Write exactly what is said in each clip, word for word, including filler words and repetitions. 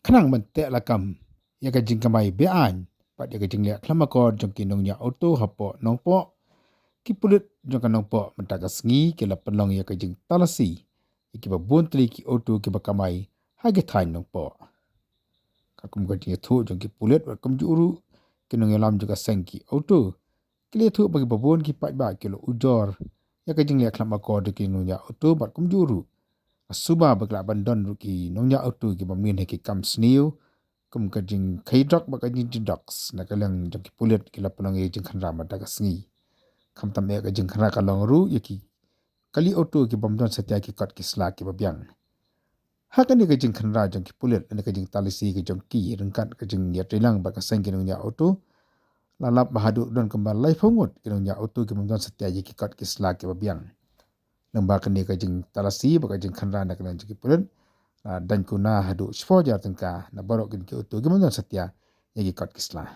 Khnang ban teh lakam ïa ka jingkamai be-aiñ bad ïa ka jingleh khlem akor jong ki nongñiah auto hapoh Nongpoh, ki pulit jong ka Nongpoh mynta ka sngi ki la pynlong ïa ka jingtalasi ïa kiba bun tylli ki auto kiba kamai ha ki thaiñ Nongpoh. Katkum ka jingïathuh jong ki pulit bad kumjuh ruh ki nongïalam jong ka seng ki auto, ki la ïathuh ba kiba bun ki paidbah ki la ujor ïa ka jingleh khlem akor jong ki nongñiah auto bad kumjuh ruh ka suba ba ki lah ban don ruh ki nongñiah auto kiba mlien ha ki kam sniew kum ka jingkhie drok bad ka jingdie drugs. Na ka liang jong ki pulit ki la pynlong ïa ka jingkhynra mynta ka sngi. Khamtam eh ka jingkhynra ka long ruh ïa ki kali auto ki bym don satia ki kot ki sla kiba biang. Ha kane ka jingkhynra jong ki pulit lane ka jingtalasi ka jong ki ryngkat ka jingïatreilang bad ka seng ki nongñiah auto, la lap ba haduh don kumba laiphew ngut ki nongñiah auto ki bym don satia ïa ki kot ki sla kiba biang. Lyngba kane ka jingtalasi bad ka jingkhynra na ka liang jong ki pulit, la daiñ kuna haduh shiphew hajar tyngka na baroh kine ki auto ki bym don satia ïa ki kot ki sla.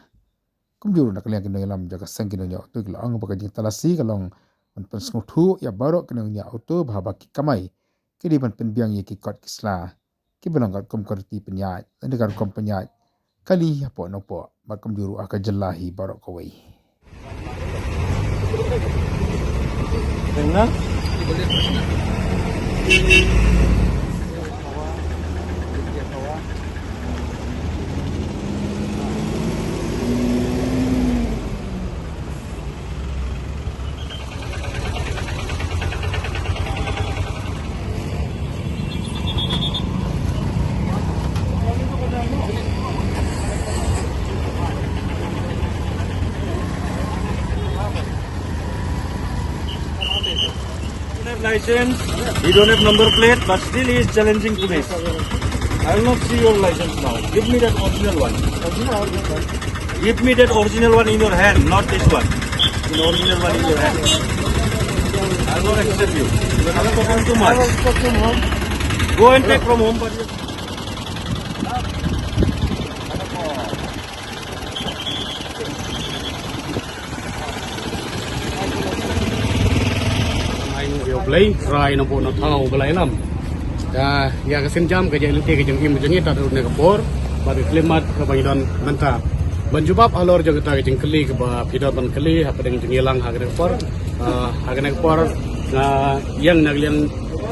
Kumjuh ruh na ka liang ki nongïalam jong ka seng ki nongñiah auto ki la ong ba ka jingtalasi ka long ban pynsngewthuh ïa baroh ki nongñiah auto ba haba ki kamai ki dei ban pynbiang ïa ki kot ki sla kiba long katkum ka riti pynïaid lane ka rukom pynïaid kali hapoh Nongpoh bad kumjuh ruh ha ka jylla hi baroh kawei. Don't have license, he don't have number plate, but still he is challenging police. I will not see your license now. Give me that original one. Give me that original one in your hand, not this one. The original one in your hand. I will not accept you. You are talking too much. Go and take from home, but Ai, ïa U Blei, Trai Nongbuh Nongthaw uba la ïalam. Ïa, ïa ka sienjam ka jingïaleh ka jingim jong ngi tad haduh kane ka por, bad ka khyllipmat kaba ngi don mynta. Ban jubab halor jong kata ka jingkylli kaba phi don ban kylli hapdeng jingïalang ha kane ka por. Ah, ha kane ka por, nga ïeng na ka liang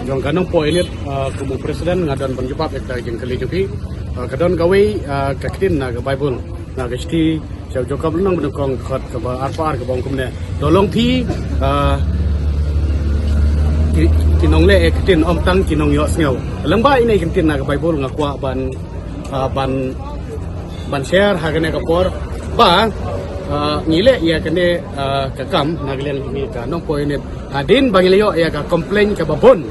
jong ka Nongpoh Unit, ah, kum u president nga don ban jubab ïa kata ka jingkylli jong phi. Ah, ka don kawei, ah, ka ktien na ka Baibl. Na ka shithi sha u Jakob lynnong ba nyngkong dkhot kaba arphew ar kaba ong kumne. To long phi, ah, ki, ki nongleh ïa ka ktien, ym tang ki nongïohsngew. Lyngba ine i kyntien na ka Baibl nga kwah ban, ah, ban, ban share ha kane ka por ba, ah, ngi leh ïa kane, ah, ka kam na ka liang jong ngi ka Nongpoh Unit. Hadien ba ngi la ïoh ïa ka complaint kaba bun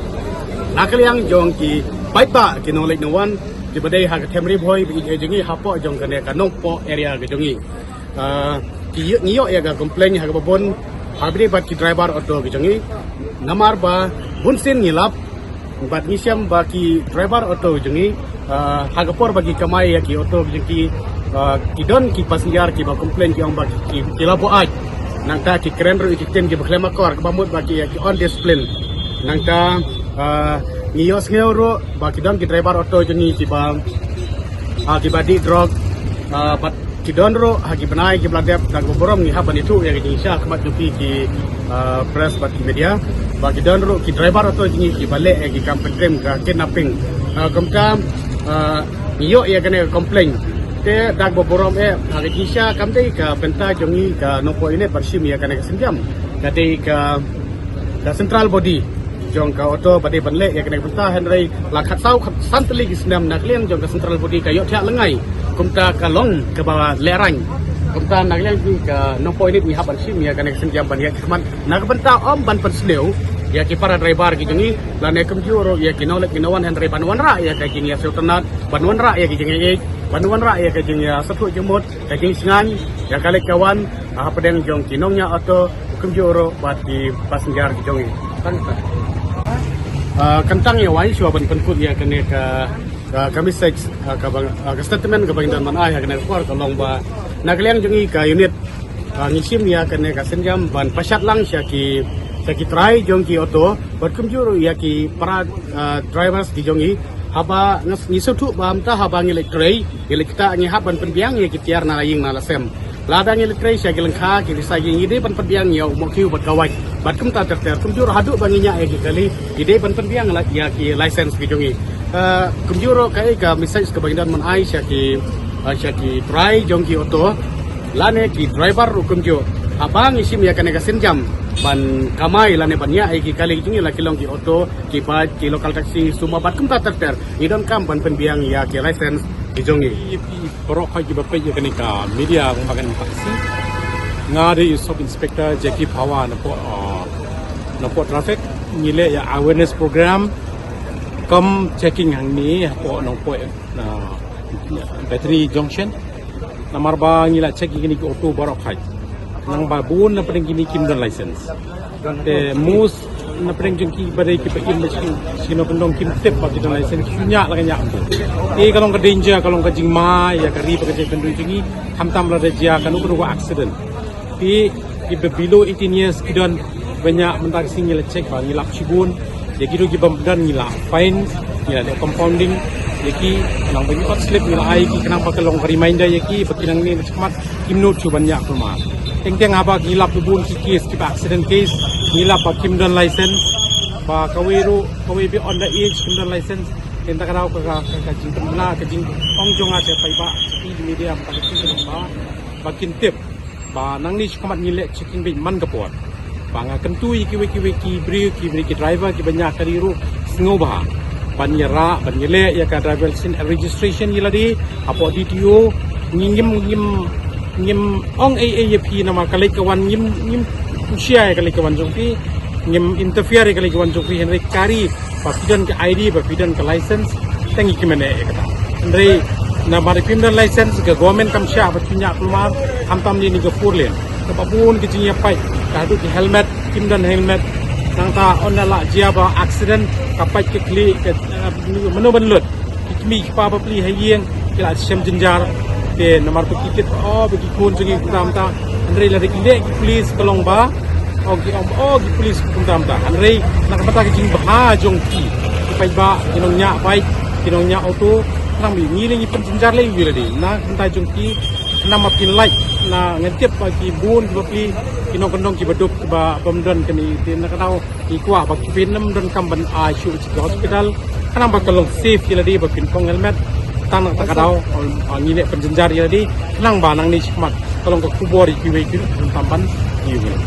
na ka liang jong ki paidbah ki nongleit nongwan kiba dei ha ka them Ri Bhoi ba ïeit jong ngi hapoh jong kane ka Nongpoh area ka jong ngi. Ah, ki ïoh, ngi ïoh ïa ka complaint ha kaba bun ha kaba dei bad ki driver auto ki jong ngi. Namar ba bun sien ngi lap bad ngi shem ba ki driver auto jong ngi, ah, ha ka por ba ki kamai ïa ki auto ki jong ki, ah, ki don ki passenger kiba complain ki ong ba ki, ki, ki la buaid. Nangta ki kren ruh ïa ki ktien kiba khlem akor kaba mut ba ki ïa ki undiscipline. Nangta, ah, ngi ïohsngew ruh ba ki don ki driver auto jong ngi kiba, ah, kiba dih drug, ah, bad ki don ruh ha ki bnai kiba la dep, da kaba burom ngi hap ban ïathuh ïa ka jingshisha ha khmat jong phi ki, ah, press bad ki media ba ki don ruh ki driver auto jong ngi kiba leh ïa ki kam pyntriem ka kidnapping. Ah, kumta, ah, ngi ïoh ïa kane ka complaint. Te da kaba burom eh ha ka jingshisha kam dei ka bynta jong ngi ka Nongpoh Unit ban shim ïa kane ka sienjam. Ka dei ka, ka central body jong ka auto ba dei ban leh ïa kane ka bynta, hynrei la khatsaw khatsan tylli ki snem na ka liang jong ka central body ka ïohthiah lyngngai. Kumta ka long kaba lehraiñ. Kumta na ka liang jong ka Nongpoh Unit ngi hap ban shim ïa kane ka sienjam ban ïaid khmat na ka bynta ym ban pynsniew ïa ki para driver ki jong ngi lane kumjuh ruh ïa ki nongleit ki nongwan, hynrei ban wanrah ïa ka jingïasngewtynnat, ban wanrah ïa ka jingïeit, ban wanrah ïa ka jingïasngewthuh jingmut, ka jingsngewbha ïa ka leit ka wan, ah, hapdeng jong ki nongñiah auto, kumjuh ruh bad ki passenger ki jong ngi. Tang katne. Ah, kan tang ïa wai shuwa ban pynkut ïa kane ka, ka, ka message, ah, kaba, ah, ka statement kaba ngi don ban ai ha kane ka por ka long ba na ka liang jong ngi ka unit, ah, ngi shim ïa kane ka sienjam ban pashat lang sha ki, Sha ki trai jong ki auto, bad kumjuh ruh ïa ki para, ah, drivers ki jong ngi, haba ngi sngewthuh ba mynta haba ngi leit trei, ngi leit ktah ngi hap ban pynbiang ïa ki tiar na la ïing na la sem. Lada ngi leit trei sha ki lyngkha ki recycling ngi dei ban pynbiang ïa u mohkiew bad ka wait. Bad kumta ter ter kumjuh ruh haduh ba ngi ñiah ïa ki kali, ngi dei ban pynbiang la ïa ki license ki jong ngi. Ah, kumjuh ruh kaei ka message kaba ngi don ban ai sha ki, ah, sha ki trai jong ki auto lane ki driver ruh kumjuh. Haba ngi shim ïa kane ka sienjam ban kamai lane ban ñiah ïa ki kali ki jong ngi, la ki long ki auto, ki bike, ki local taxi, sumar bad kumta ter ter, ngi donkam ban pynbiang ïa ki license ki jong ngi. Baroh khoit kiba peit ïa kane ka media, kumba kan taxi. Nga dei Sub Inspector Jackie Phawa na pdeng, ah, na pdeng traffic. Ngi leh ïa awareness program kum checking hangne hapoh Nongpoh, na Battery Junction. Namar ba ngi la check ïa kine ki auto baroh khoit. Nang ba bun na pdeng kine kim don license. Te most na pdeng jong ki ba dei kiba im ba shu, shu nongkyndong kim tip ba ki don license, shu ñiah la ka ñiah. Te ka long ka danger, ka long ka jingma ïa ka ri bad ka jaitbynriew jong ngi, khamtam lada jia kano kano ka accident. Te kiba below eighteen years ki don ba ñiah mynta ka sngi ngi la check ba ngi lap shibun. Ïa kito kiba don ngi la fine, ngi la leh compounding ïa ki, khnang ba ngi ot slip ngi la ai ïa ki, khnang ba ka long ka reminder ïa ki ba ki nangne shakhmat kim nud shuh ban ñiah kulmar. Teng teng haba ngi lap bun ki case kiba accident case, ngi lap ba kim don license, ba kawei ruh, kawei beit under age kim don license. Te kata ka daw ka, ka, ka, ka jingpynbna, ka jingong jong nga sha paidbah, sha phi ki media, ba ka jingpynbna ba, ba kin tip ba nangne shakhmat ngi leh checking beit man ka por. Ba nga kyntu ïa kiwei kiwei ki briew, ki briew ki driver kiba ñiah kali ruh, sngewbha ban ïarah, ban ïaleh ïa ka driver license registration ïa lade hapoh D T O. Ngi ngim, ngim, ngim ong ei ei ïa phi namar ka leit ka wan, ngim, ngim pynshai ïa ka leit ka wan jong phi, ngim interfere ïa ka leit ka wan jong phi, hynrei ka ri ba phi don ka I D, ba phi don ka license, tang ïa ki mane ïa kata. Hynrei namar phim don license, ka government kam shah ba phi ñiah kulmar, khamtam lane ka four lane. Kaba bun ka jingïapait, ka haduh ki helmet, kim don helmet. Nangta ynda la jia ba accident, ka pait ka khlieh, ka, eh, mano ban lut. Ki kmie ki kpa bapli ha ïing ki la shem jynjar. Te namar ba ki kit, oh, ba ki khun jong ngi kumta kumta. Hynrei lada ki leh ki police ka long ba, oh, ki ong, oh, ki police kumta kumta. Hynrei na ka bynta ka jingbha jong ki, ki paidbah, ki nongñiah bike, ki nongñiah auto, khnang ba ngi lei ngi pynjynjar lei ïa lade. Na ka bynta jong ki, khnang ba kin lait, na ngan tip ba ki bun ki bapli, ki nongkyndong kiba duk kiba bym don kane. Te na ka daw ngi kwah ba ki pyndonkam ban ai shuh sha ka hospital, khnang ba ka long safe ïa lade ba phin phong helmet. Tang na kata ka daw, ah, ngi leh pynjynjar ïa lade, khnang ba nangne shakhmat ka long ka khubor ïa kiwei kiwei, khamtam ban ïa kiwei.